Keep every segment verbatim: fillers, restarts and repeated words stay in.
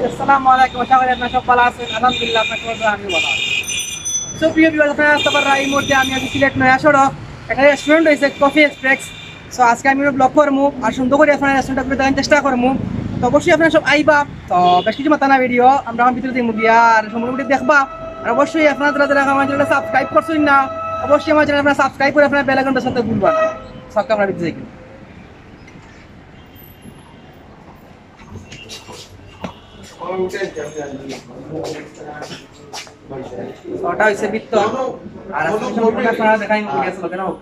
আসসালামু আলাইকুম, আশা করি আপনারা সব ভালো আছেন। আলহামদুলিল্লাহ, আপনারা সব ভালো, আমিও ভালো আছি। So, প্রিয় ভিউয়ার, আপনারা আসতে পারেন এই মুহূর্তে আমি আছি সিলেট নয়া সড়ক, একটা রেস্টুরেন্ট হয়েছে কফি এক্সপ্রেস। So, আজকে আমি ব্লগ করবো আর সুন্দর করে আপনারা রেস্টুরেন্টটা ঘুরে দেখার চেষ্টা করবো। তো অবশ্যই আপনারা সব আইবা। তো বেশ কিছু মাথা না ভিডিও, আমরা এখন ভিতরে দেখবো গিয়া আর সম্পূর্ণ ভিডিও দেখবা। আর অবশ্যই আপনারা যারা যারা আমার চ্যানেলটা সাবস্ক্রাইব করছেন না, অবশ্যই আমার চ্যানেল আপনারা সাবস্ক্রাইব করে আপনারা বেল আইকনটা সাথে ভুলবা না। সাথে আমরা ভিতরে দেখি। ওটা হইছে বৃত্ত। আর আজকে সম্পূর্ণ আপনারা দেখাই মুখে গেছে, ওখানে হোক।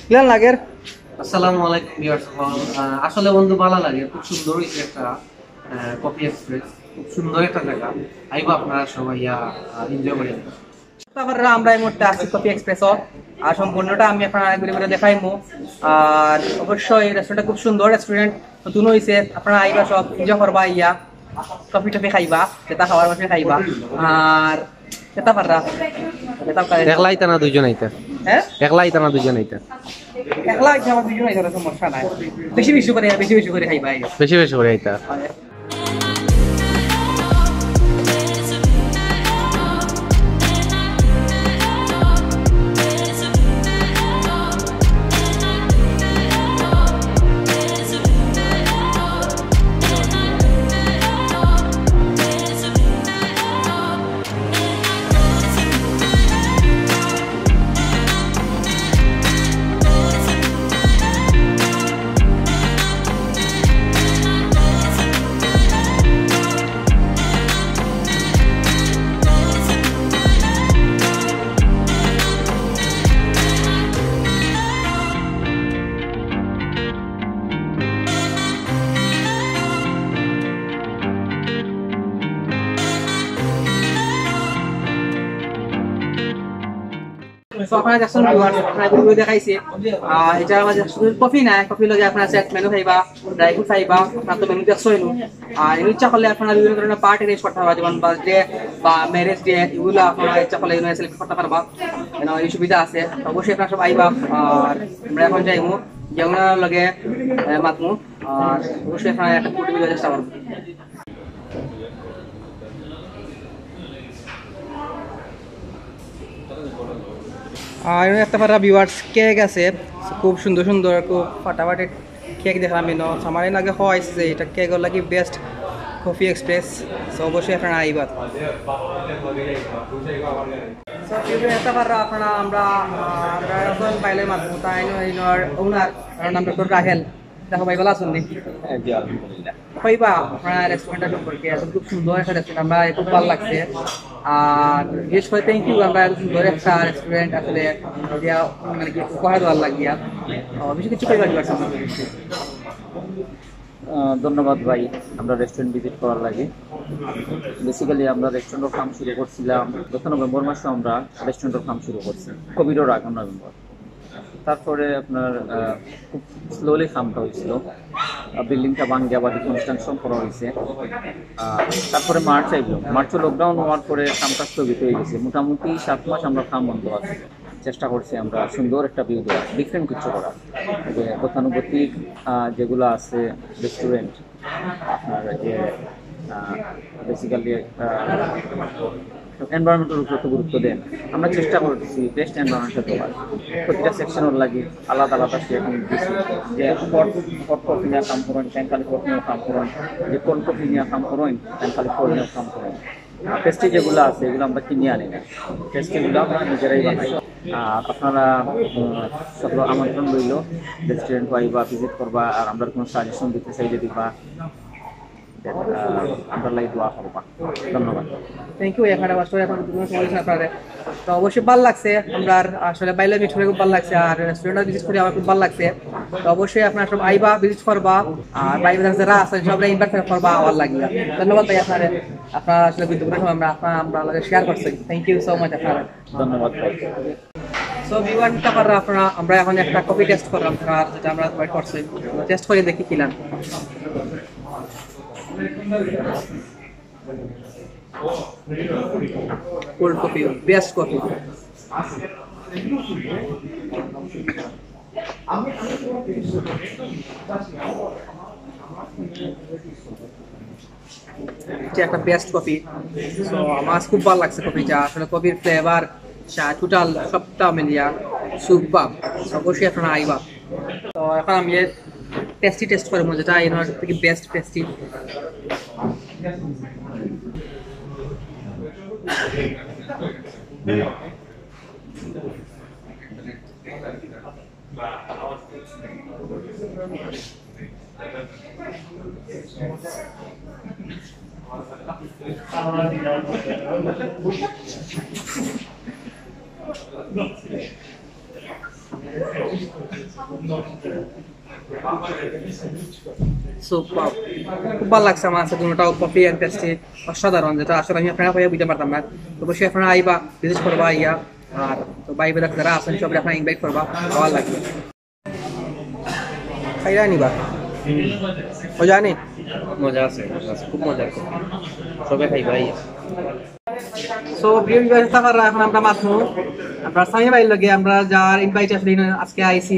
কিলান লাগের? আসসালামু আলাইকুম ভিউয়ার্স সকল। আহ, আসলে বন্ধু ভালা লাগে, খুব সুন্দর হইছে একটা, আহ, কফি এক্সপ্রেস, খুব সুন্দর একটা জায়গা। আইবা আপনারা সবাই, আহ, এনজয় করি। তারপরে আমরা এই মুহূর্তে আছি কফি এক্সপ্রেসও, আর সম্পূর্ণটা আমি আপনারা ঘুরে ঘুরে দেখাইমু। আর অবশ্যই রেস্টুরেন্টটা খুব সুন্দর রেস্টুরেন্ট, নতুন হইছে, আপনারা আইবা সব এনজয় করবা, ইয়া কফি টফি খাইবা, যেটা খাওয়ার বসে খাইবা। আর যেটা পাররা, যেটা পাররা। একলা আইতা না দুইজন আইতা? হ্যাঁ? একলা আইতা না দুইজন আইতা? একলা আইতা, আমার দুইজন আইতা, সমস্যা নাই। বেশি বেশি করে, বেশি বেশি করে খাইবা, এই। বেশি বেশি করে আইতা। So, আপনারা দেখছেন, viewers, আপনারা ঘুরে ঘুরে দেখাইছি। আর এটা আবার শুধু কফি না, কফি লগে আপনারা সেট মেনু খাইবা, ড্রাই ফ্রুট খাইবা, আপনারা তো মেনু দেখছো এনু। আর এনু ইচ্ছা করলে আপনারা বিভিন্ন ধরনের পার্টি অ্যারেঞ্জ করতে পারবা, যেমন বার্থডে বা ম্যারেজ ডে, এগুলা আপনারা ইচ্ছা করলে এনু সিলেক্ট করতে পারবা। কেন এই সুবিধা আছে, তো অবশ্যই আপনারা সব আইবা। আর আমরা এখন যাইমু, যে ওনার লগে, আহ, মাতমু। আর অবশ্যই আপনারা একটা ফুড ভিডিও চেষ্টা করবো। আর এখানে দেখতে পাররা ভিউয়ার্স, কেক আছে, খুব সুন্দর সুন্দর, খুব ফাটাফাটি কেক দেখলাম এনো। আমার এর আগে খাওয়া হয়েছে যে এটা কেক ওর লাগি বেস্ট কফি এক্সপ্রেস। So অবশ্যই আপনারা আইবা। So ভিউয়ার্স, দেখতে পাররা আপনারা, আমরা, আহ, আমরা এখন বাইরে মাতমু, তাই নয়, এনর ওনার, ওনার নাম ডক্টর রাহেল। দেখো ভাই, ভালো আছেন নি? হ্যাঁ, জি, আলহামদুলিল্লাহ। কইবা আপনার রেস্টুরেন্টটা সম্পর্কে? এত খুব সুন্দর একটা রেস্টুরেন্ট, আমরা খুব ভালো লাগছে। আর বিশেষ করে থ্যাংক ইউ, আমরা এত সুন্দর একটা রেস্টুরেন্ট আসলে দিয়া, মানে কি, উপহার দেওয়ার লাগিয়া। তো বেশি কিছু কইবার দিবার সামনে। আহ, ধন্যবাদ ভাই, আমরা রেস্টুরেন্ট ভিজিট করার লাগি। বেসিক্যালি আমরা রেস্টুরেন্টের কাম শুরু করছিলাম গত নভেম্বর মাসে, আমরা রেস্টুরেন্টের কাম শুরু করছি কোভিডের আগে নভেম্বর। তারপরে আপনার, আহ, খুব স্লোলি কামটা হয়েছিল। আহ, বিল্ডিংটা ভাঙ্গিয়া আবার রিকনস্ট্রাকশন করা হয়েছে। আহ, তারপরে মার্চ আইলো, মার্চে লকডাউন হওয়ার পরে কামটা স্থগিত হয়ে গেছে। মোটামুটি সাত মাস আমরা কাম বন্ধ আছে। চেষ্টা করছি আমরা সুন্দর একটা ভিউ দেওয়ার, ডিফারেন্ট কিছু করার। যে গতানুগতিক, আহ, যেগুলো আছে রেস্টুরেন্ট, আপনার যে, আহ, বেসিক্যালি, আহ, এনভায়রনমেন্টের উপর একটু গুরুত্ব দেন। আমরা চেষ্টা করতেছি বেস্ট এনভায়রনমেন্টটা দেওয়ার। প্রতিটা সেকশনের লাগি আলাদা আলাদা শেপ দিচ্ছি, যে হট, হট কফি নিয়ে কাম করেন, তাইন খালি হট নিয়ে কাম করেন, যে কোল্ড কফি নিয়ে কাম করেন, তাইন খালি কোল্ড নিয়ে কাম করেন। আর পেস্ট্রি যেগুলো আছে, এগুলো আমরা কিনে আনি না, পেস্ট্রিগুলো আমরা নিজেরাই বানাই। আর আপনারা, উম, সকল আমন্ত্রণ রইল, রেস্টুরেন্ট আইবা, ভিজিট করবা, আর আমরা কোনো সাজেশন দিতে চাইলে দিবা। আহ, আপনার লাগি দোয়া করবা। ধন্যবাদ। Thank you. এখানে আসলে এখন দুপুর সময় দিয়েছেন আপনারা। তো অবশ্যই ভালো লাগছে, আমরা আসলে বাইরে মিট করে খুব ভালো লাগছে, আর রেস্টুরেন্টটা ভিজিট করে আমার খুব ভালো লাগছে। তো অবশ্যই আপনারা সব আইবা, ভিজিট করবা, আর বাইরে যারা আছেন সবাই ইনভাইট করবা আমার লাগি। ধন্যবাদ ভাই আপনারা, আপনারা আসলে গুরুত্বপূর্ণ সময় আমরা আপনারা আমরা শেয়ার করছি। থ্যাংক ইউ সো মাচ আপনারা। ধন্যবাদ ভাই। সো ভিউয়ার, আপনারা, আপনারা, আমরা এখন একটা কফি টেস্ট করলাম, আপনারা যেটা আমরা ওয়েট করছি, টেস্ট করে দেখি কি লাগে। Cold coffee, best coffee. এটা একটা বেস্ট কফি। তো আমার খুব ভালো লাগছে কফিটা। আসলে কফির ফ্লেভার, টোটাল সবটা মিলিয়া সুপার। অবশ্যই আপনারা আইবা। তো এখন আমি পেস্ট্রি টেস্ট করবো, যেটা এনার থেকে বেস্ট পেস্ট্রি। সুপার। খুব ভালো লাগছে আমার কাছে দুটোটাও, কফি এন্ড পেস্ট্রি অসাধারণ, যেটা আসলে আমি আপনারা কইয়া বুঝতে পারতাম না। তো অবশ্যই আপনারা আইবা, ভিজিট করবা আইয়া। আর তো ভাই বেটা যারা আছেন সবাই আপনারা ইনভাইট করবা, ভালো লাগবে। খাইরা নিবা? মজা নি? মজা আছে, মজা আছে, খুব মজার কফি। সবে খাইবা আইয়া। সো ভিউয়ার, এখন আমরা মাতমু আমরা সামি ভাইর লগে, আমরা যার ইনভাইট আসলে আজকে আইছি।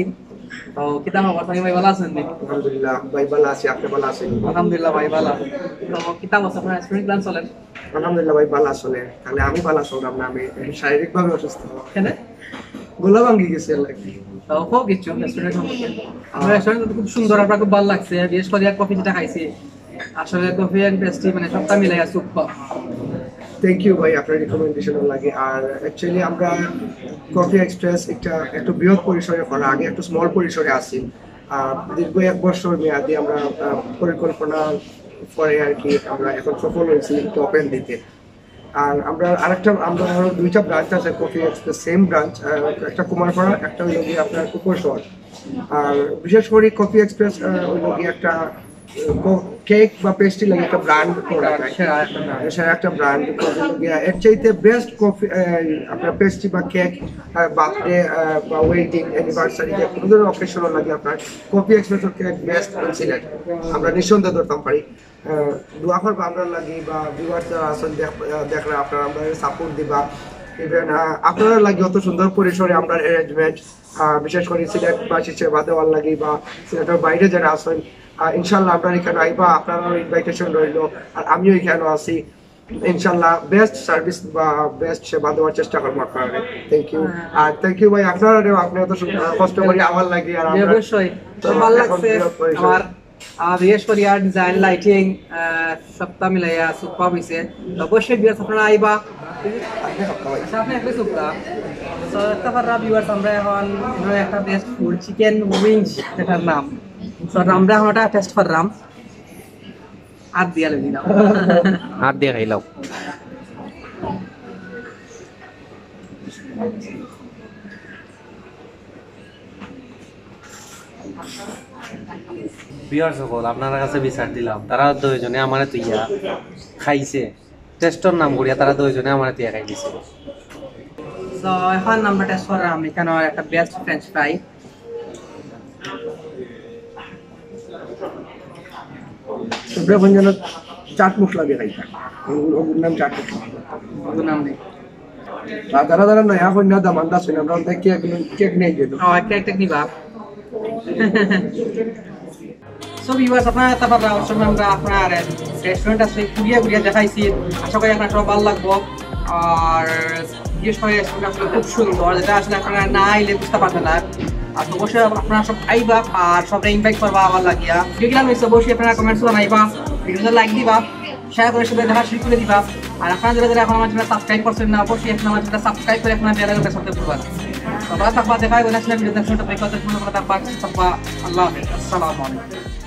তো কিতা খবর সামি ভাই, ভালো আছেন নি? আলহামদুলিল্লাহ ভাই, ভালো আছি, আপনি ভালো আছেন? আলহামদুলিল্লাহ ভাই, ভালো। তো কিতা অবস্থা, আপনার রেস্টুরেন্ট প্ল্যান চলেন? আলহামদুলিল্লাহ ভাই, ভালো চলে। তাহলে আমি ভালো চললাম না, আমি শারীরিকভাবে অসুস্থ। কেন? গলা ভাঙি গেছে আর কি। তো হোক কিছু রেস্টুরেন্ট সম্পর্কে। আমার রেস্টুরেন্ট তো খুব সুন্দর, আপনার খুব ভালো লাগছে, বিশেষ করে কফি যেটা খাইছি, আসলে কফি এন্ড পেস্ট্রি মানে সবটা মিলাই আছে, সুপার। থ্যাংক ইউ ভাই, আপনার রিকমেন্ডেশনের লাগে। আর অ্যাকচুয়ালি আমরা কফি এক্সপ্রেস একটা একটু বৃহৎ পরিসরে করা, আগে একটু স্মল পরিসরে আছি। আর দীর্ঘ এক বছর মেয়াদি আমরা, আহ, পরিকল্পনা পরে আর কি আমরা এখন সফল হয়েছি একটু ওপেন দিতে। আর আমরা আরেকটা, আমরা আরো দুইটা ব্রাঞ্চ আছে কফি এক্সপ্রেস, সেম ব্রাঞ্চ, একটা কুমারপাড়া, একটা হইলো গিয়ে আপনার উপশহর। আর বিশেষ করে কফি এক্সপ্রেস, আহ, হইলো গিয়ে একটা, আহ, ক-, কেক বা পেস্ট্রি লাগে একটা ব্র্যান্ড প্রোডাক্ট। সেরা একটা ব্র্যান্ড। সেরা একটা ব্র্যান্ড। এর চাইতে বেস্ট কফি, আহ, আপনার পেস্ট্রি বা কেক, আহ, বার্থডে, আহ, বা ওয়েডিং অ্যানিভার্সারি, যে কোনো ধরনের অকেশন লাগে আপনার কফি এক্সপ্রেসের কেক বেস্ট সিলেট। আমরা নিঃসন্দেহে ধরতাম পারি। আহ, দোয়া করবা আমরার লাগি বা ভিউয়ার্স যারা আছেন দেখ-, আহ, দেখরা, আপনারা আমরারে সাপোর্ট দিবা। ইভেন, আহ, আপনারার লাগি অত সুন্দর পরিসরে আমরার অ্যারেঞ্জমেন্ট, আহ, বিশেষ করে সিলেটবাসী সেবা দেওয়ার লাগি বা সিলেটের বাইরে যারা আছেন, আহ, ইনশাল্লাহ আমরার এখানে আইবা, আপনারারও ইনভাইটেশন রইলো, আর আমিও এখানে আছি। ইনশাল্লাহ বেস্ট সার্ভিস বা বেস্ট সেবা দেওয়ার চেষ্টা করবো আপনারা। Thank you. আর থ্যাংক ইউ ভাই, আপনারাও, আপনি অত সুন্দর কষ্ট করে আমার লাগি আর জি, আমরা অবশ্যই। তো ভালো এখন লাগছে বিরোধ পরিষদ। আমার, আহ, বিশেষ করি আর ডিজাইন, লাইটিং, আহ, সবটা মিলাইয়া সুপার হইছে। তো অবশ্যই ভিউয়ার্স আপনারা আইবা। আচ্ছা, আপনি একটু সুপার। তো একটা পাররা ভিউয়ার্স, আমরা এখন এখানে একটা বেস্ট ফুড চিকেন উইংস, এটার নাম। তো আমরা এখন ওটা টেস্ট করলাম। হাত দিয়া লই দিলাম। হাত দিয়া খাইলাও। ভিউয়ার্স সকল, আপনারা কাছে বিচার দিলাম, তারা দুইজনে আমারে তুইয়া খাইছে, টেস্টর নাম করিয়া তারা দুইজনে আমারে তুইয়া খাই দিছে। তো এখন আমরা টেস্ট করলাম এখানে একটা বেস্ট ফ্রেঞ্চ ফ্রাই। আমরা এখন যেন চাট মশলা দিয়ে খাইতাম, ওর নাম চাট মশলা। ওর নাম নেই। আর যারা যারা নয়া কন্যা দামান্দ আছেন, আমরা ওদের কেক, কেক নেই যেন। ও, একটা, একটা নিবা। সো ভিউয়ার্স, আপনারা তো পাররা, অবশ্যই আমরা আপনার রেস্টুরেন্ট আছে, ঘুরিয়া ঘুরিয়া দেখাইছি। আশা করি আপনার সব ভালো লাগবো। আর বিশেষ করে রেস্টুরেন্ট আসলে খুব সুন্দর, যেটা আসলে আপনারা না আইলে বুঝতে পারবেন না। আর তো অবশ্যই আপনারা সব আইবা আর সবটা ইনভাইট করবা আমার লাগিয়া। ভিডিও কিলা হইছে অবশ্যই আপনারা কমেন্টস জানাইবা, ভিডিওটা লাইক দিবা, শেয়ার করে সবাই দেখা শুরু করে দিবা। আর আপনারা যারা যারা এখন আমার চ্যানেল সাবস্ক্রাইব করছেন না, অবশ্যই এখন আমার চ্যানেল সাবস্ক্রাইব করে আপনারা বেল আইকনটা সাথে করবেন। তো ভালো থাকবা, দেখা হবে নেক্সট ভিডিও, দেখা হবে, থাকবা, আল্লাহ হাফেজ, আসসালামু আলাইকুম।